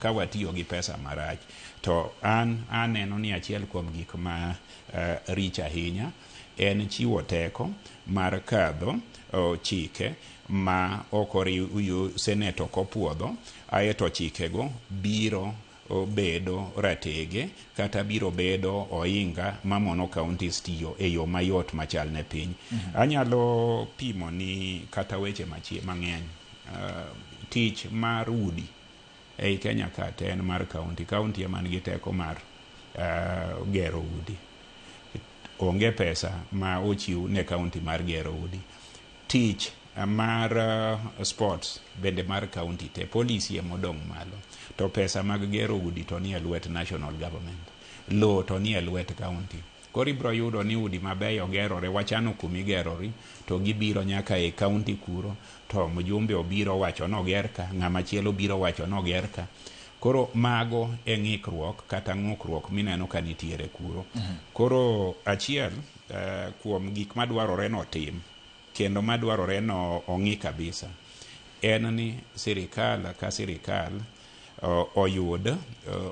Ka watiyo gi pesa marach to an aneno ni achiel kuom gik ma rich ahinya en chiwo teko mar kadho chike ma ok oriw senate ok opuodho, aeto chikego biro bedo ratege kata biro bedo ohinga mamono counties tiyo e yo mayot machal ne piny. Anyalo pimo ni kata weche mang'eny, tich mar udi ei Kenya ka te en mar county. County ema nigi teko mar gero udi. Onge pesa ma ochiw ne county mar gero udi. Tich mar sports bende mar county te, policy emodong' malo. To pesa mag gero udi to nie lwet national government. Lowo to nie lwet county. Koro ibiro yudo ni udi mabeyo gerore, wachano kumigerori, to gibiro nyaka e county kuro, to mjumbe obiro wacho noger ka, ng'ama chielo biro wacho noger ka. Koro mago e ng'ikruok kata ng'ukruok mineno ka nitiere kuro. Koro achiel kuom gik madwarore notim kendo madwarore no ong'i kabisa en ni sirikal ka sirikal oyud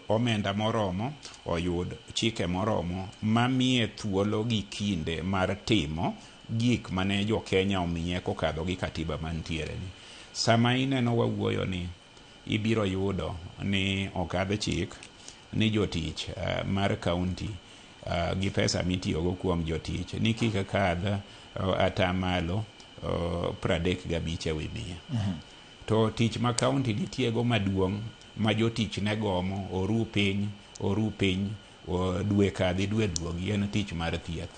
omenda moromo, oyud chike moromo mamiye thuolo gi kinde mar timo gik mane jo Kenya omiye kokadho gi katiba mantiere ni. Sama ineno wawuoyo ni ibiro yudo ni okadh chik ni jotich mar county gi pesa mitiyogo kuom jotich ni kik kadh atamalo 35 ewi 100. To tich ma county nitiego maduong' ma jotich ne gomo oru piny oru piny dwe kadhi dwe duogi en tich mar thieth.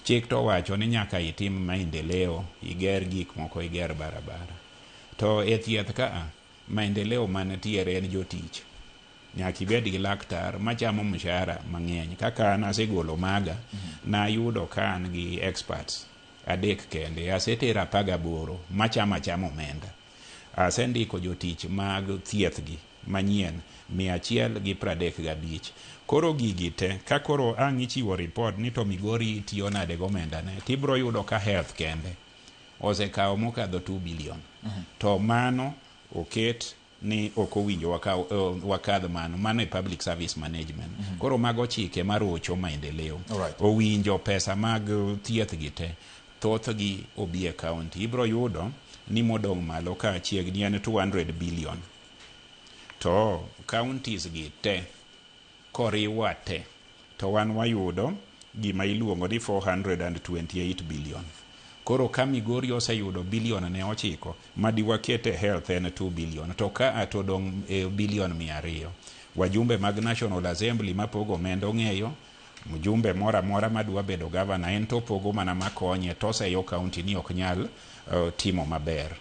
Chik to wacho ni nyaka itim maendeleo, iger gik moko, iger barabara. To e thieth ka maendeleo mantiere en jotich. Nyaka ibed gi laktar machamo mshahara mang'eny. Kaka an asegolo maga, nayudo ka an gi experts 3 kende, asetero 18 machamo achama omenda. Asendiko jotich mag thieth gi manyien 135. Koro gigi te, ka koro ang' ichiwo report ni to Migori tiyo nade gomenda ne, tibiro yudo ka health kende osekawo mokadho 2 billion. To mano oket ni ok owinjo wakadh mano. Mano e public service management. Koro mago chike marocho maendeleo. Owinjo pesa mag thieth gi te, thothgi obi e county. Ibiro yudo ni modong' malo ka chiegni en 200 billion. To counties gi te koriwa te to wan wayudo gima iluongo ni 428 billion. Koro ka Migori oseyudo billion ne 9 madiwaket e health en 2 billion, to ka to dong' billion 200. Wajumbe mag National Assembly mapogo omenda ong'eyo, mjumbe moro amora madwa bedo governor en to pogo mana makonye to oseyo county ni ok nyal timo maber.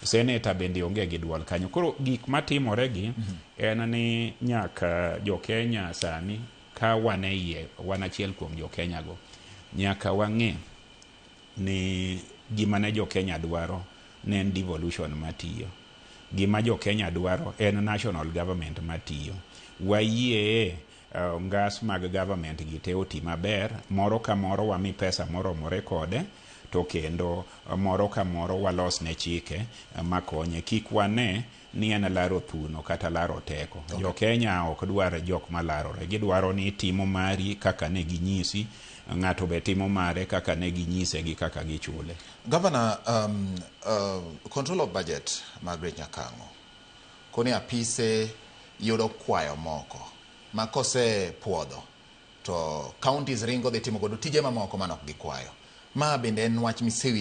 Senator bende onge gi duol kanyo. Koro gik matimore gi en ni nyaka jo Kenya sani ka wan e iye, wan achiel kuom jo Kenya go, nyaka wang'e ni gima ne jo Kenya dwaro ne en devolution matiyo. Gima jo Kenya dwaro en national government matiyo. Wayie ngas mag government gi te oti maber, moro ka moro wami pesa moromore kode, to kendo moro ka moro walos ne chike makonye. Kik wane ni en laro thuno kata laro teko. Jo Kenya ok dwar jok malarore, gidwaro ni timo mari kaka ne ginyisi, ng'ato be timo mare kaka ne ginyise gi kaka gichule. Governor, control of budget Margaret Nyakang'o koni apise yudo kwayo moko ma kose puodho to counties ringo dhi timo godo tije mamoko manok gikwayo. Ma bende en wach misewinjo.